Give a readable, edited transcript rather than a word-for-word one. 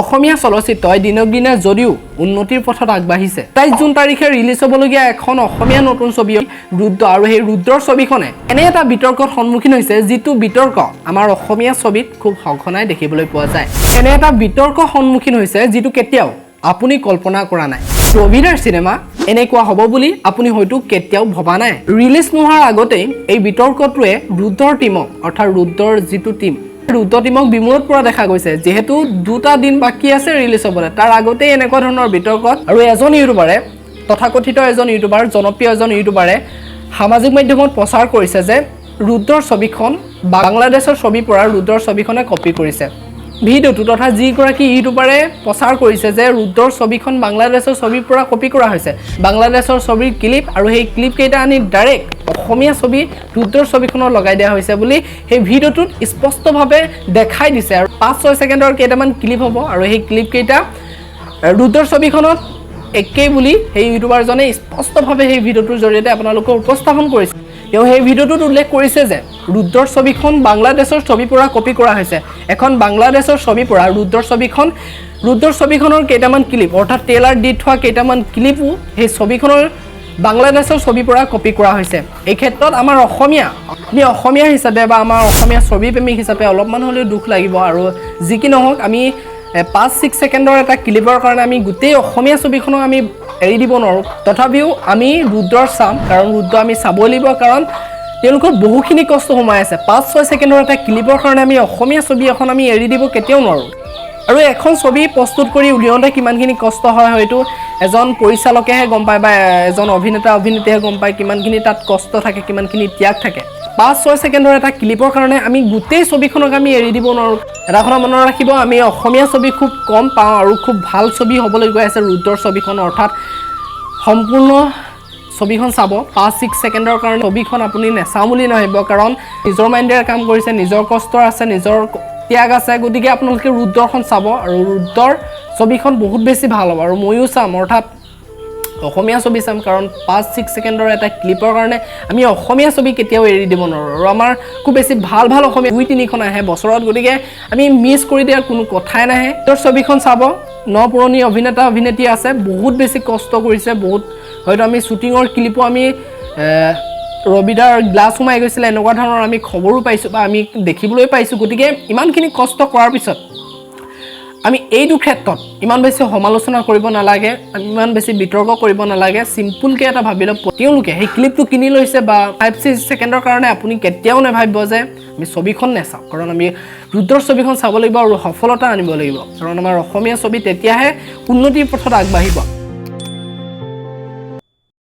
অসমীয়া চলচ্চিত্ৰই দিনক দিনে যদিও উন্নতিৰ পথত আগবাঢ়িছে, 27 জুন তাৰিখে ৰিলিজ হ'বলগীয়া এখন অসমীয়া নতুন ছবি ৰুদ্ৰ আৰু সেই ৰুদ্ৰৰ ছবিখনে এনে এটা বিতৰ্কত সন্মুখীন হৈছে, যিটো বিতৰ্ক আমাৰ অসমীয়া ছবিত খুব সঘনাই দেখিবলৈ পোৱা যায়। এনে এটা বিতৰ্ক সন্মুখীন হৈছে যিটো কেতিয়াও আপুনি কল্পনা কৰা নাই। ৰবিদাৰ চিনেমা এনেকুৱা হ'ব বুলি আপুনি হয়তো কেতিয়াও ভবা নাই। ৰিলিজ নোহোৱাৰ আগতেই এই বিতৰ্কটোৱে ৰুদ্ৰৰ টীমক, অৰ্থাৎ ৰুদ্ৰৰ যিটো টীম, ৰুদ্ৰ টীমক বিমূৰত পৰা দেখা গৈছে। যিহেতু দুটা দিন বাকী আছে ৰিলিজ হ'বলৈ, তাৰ আগতেই এনেকুৱা ধৰণৰ বিতৰ্কত। আৰু এজন ইউটিউবাৰে, তথাকথিত এজন ইউটিউবাৰ, জনপ্ৰিয় এজন ইউটিউবাৰে সামাজিক মাধ্যমত প্ৰচাৰ কৰিছে যে ৰুদ্ৰৰ ছবিখন বাংলাদেশৰ ছবিৰ পৰা ৰুদ্ৰৰ ছবিখনে কপি কৰিছে। ভিডিঅ'টো তথা যিগৰাকী ইউটিউবাৰে প্ৰচাৰ কৰিছে যে ৰুদ্ৰৰ ছবিখন বাংলাদেশৰ ছবিৰ পৰা কপি কৰা হৈছে, বাংলাদেশৰ ছবিৰ ক্লিপ আৰু সেই ক্লিপকেইটা আনি ডাইৰেক্ট অসমীয়া ছবি ৰুদ্ৰৰ ছবিখনত লগাই দিয়া হৈছে বুলি সেই ভিডিঅ'টোত স্পষ্টভাৱে দেখাই দিছে। আৰু 5-6 ছেকেণ্ডৰ কেইটামান ক্লিপ হ'ব আৰু সেই ক্লিপকেইটা ৰুদ্ৰৰ ছবিখনত একেই বুলি সেই ইউটিউবাৰজনে স্পষ্টভাৱে সেই ভিডিঅ'টোৰ জৰিয়তে আপোনালোকক উপস্থাপন কৰিছে। তেওঁ সেই ভিডিঅ'টোত উল্লেখ কৰিছে যে ৰুদ্ৰৰ ছবিখন বাংলাদেশৰ ছবিৰ পৰা কপি কৰা হৈছে। এখন বাংলাদেশৰ ছবিৰ পৰা ৰুদ্ৰৰ ছবিখন, ৰুদ্ৰৰ ছবিখনৰ কেইটামান ক্লিপ, অৰ্থাৎ ট্ৰেইলাৰ দি থোৱা কেইটামান ক্লিপো সেই ছবিখনৰ বাংলাদেশৰ ছবিৰ পৰা কপি কৰা হৈছে। এই ক্ষেত্ৰত আমাৰ অসমীয়া, আমি অসমীয়া হিচাপে বা আমাৰ অসমীয়া ছবি প্ৰেমিক হিচাপে অলপমান হ'লেও দুখ লাগিব। আৰু যি কি নহওক, আমি 5-6 ছেকেণ্ডৰ এটা ক্লিপৰ কাৰণে আমি গোটেই অসমীয়া ছবিখনক আমি এৰি দিব নোৱাৰোঁ। তথাপিও আমি ৰুদ্ৰৰ চাম, কাৰণ ৰুদ্ৰ আমি চাবই লাগিব, কাৰণ তেওঁলোকৰ বহুখিনি কষ্ট সোমাই আছে। 5-6 ছেকেণ্ডৰ এটা ক্লিপৰ কাৰণে আমি অসমীয়া ছবি এখন আমি এৰি দিব কেতিয়াও নোৱাৰোঁ। আৰু এখন ছবি প্ৰস্তুত কৰি উলিয়াওঁতে কিমানখিনি কষ্ট হয়, হয়তো এজন পৰিচালকেহে গম পায় বা এজন অভিনেতা অভিনেত্ৰীহে গম পায় কিমানখিনি তাত কষ্ট থাকে, কিমানখিনি ত্যাগ থাকে। 5-6 ছেকেণ্ডৰ এটা ক্লিপৰ কাৰণে আমি গোটেই ছবিখনক আমি এৰি দিব নোৱাৰোঁ। এটা কথা মনত ৰাখিব, আমি অসমীয়া ছবি খুব কম পাওঁ আৰু খুব ভাল ছবি হ'বলৈ গৈ আছে ৰুদ্ৰৰ ছবিখন। অৰ্থাৎ সম্পূৰ্ণ ছবিখন চাব। 5-6 ছেকেণ্ডৰ কাৰণে ছবিখন আপুনি নেচাওঁ বুলি নাভাবিব, কাৰণ নিজৰ মাইণ্ডেৰে কাম কৰিছে, নিজৰ কষ্ট আছে, নিজৰ ত্যাগ আছে। গতিকে আপোনালোকে ৰুদ্ৰখন চাব আৰু ৰুদ্ৰৰ ছবিখন বহুত বেছি ভাল হ'ব আৰু ময়ো চাম, অৰ্থাৎ অসমীয়া ছবি চাম, কাৰণ 5-6 ছেকেণ্ডৰ এটা ক্লিপৰ কাৰণে আমি অসমীয়া ছবি কেতিয়াও এৰি দিব নোৱাৰোঁ। আৰু আমাৰ খুব বেছি ভাল ভাল অসমীয়া দুই তিনিখন আহে বছৰত, গতিকে আমি মিছ কৰি দিয়াৰ কোনো কথাই নাহে। তেওঁৰ ছবিখন চাব। ন পুৰণি অভিনেতা অভিনেত্ৰী আছে, বহুত বেছি কষ্ট কৰিছে। বহুত হয়তো আমি শ্বুটিঙৰ ক্লিপো আমি ৰবিদাৰ গ্লাছ সোমাই গৈছিলে, এনেকুৱা ধৰণৰ আমি খবৰো পাইছোঁ বা আমি দেখিবলৈ পাইছোঁ। গতিকে ইমানখিনি কষ্ট কৰাৰ পিছত আমি এইটো ক্ষেত্ৰত ইমান বেছি সমালোচনা কৰিব নালাগে, আমি ইমান বেছি বিতৰ্ক কৰিব নালাগে। চিম্পুলকৈ এটা ভাবি লওক, তেওঁলোকে সেই ক্লিপটো কিনি লৈছে বা 5-6 ছেকেণ্ডৰ কাৰণে আপুনি কেতিয়াও নাভাবিব যে আমি ছবিখন নাচাওঁ, কাৰণ আমি ৰুদ্ৰৰ ছবিখন চাব লাগিব আৰু সফলতা আনিব লাগিব, কাৰণ আমাৰ অসমীয়া ছবি তেতিয়াহে উন্নতিৰ পথত আগবাঢ়িব।